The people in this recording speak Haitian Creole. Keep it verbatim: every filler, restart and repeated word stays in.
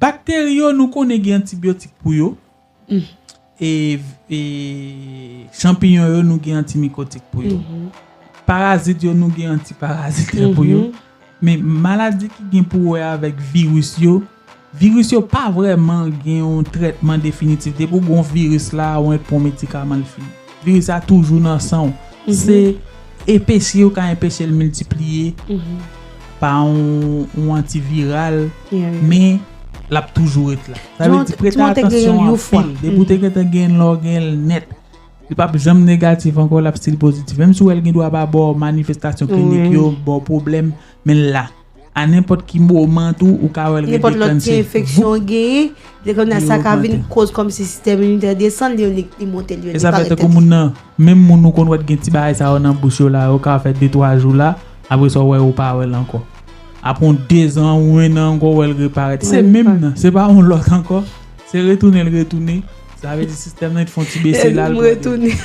Bakteri yo, nou konnen gen antibyotik pou yo. E, e chanpiyon yo, nou gen antimikotik pou yo. Parazit yo, nou gen antiparazitè pou yo. Men maladi ki gen pou wè avèk viris yo, viris yo pa vrèman gen yon trètman definitif. Depi w gen yon viris la, ou mèt pran medikaman, l fini. Viris la toujou nan san w. Se enpeche, yo ka enpeche l miltipliye pa yon, yon antiviral, men l ap toujou ret la. Sa vle di, prete atansyon anpil. Depi w te gentan gen l, lè w gen l nèt, li p ap janm negatif ankò, l ap still pozitif. Menm si w wè l gen dwa pa ba w manifestasyon klinik yo, ba w pwoblèm, men l la. A nenpòt ki moman tou, ou ka wè l rete kanti. Nenpòt lòt ti enfeksyon w genyen, lè kounye a sa ka vin koz kòmsi sistèm iminitè desann, li, li, li monte, li, li parèt tèt li. E sa fè tankou moun nan, menm moun ou konn wè t gen ti bagay sa yo nan bouch yo la, yo ka fè de twa jou la, apre sa w wè yo pa wè l ankò. Apre yon dezan ou en an ankò, w wè l reparèt. Se menm nan, se pa yon lòt ankò. Se retounen l retounen. Sa vle di sistèm nan te fè yon ti bese la, l retounen.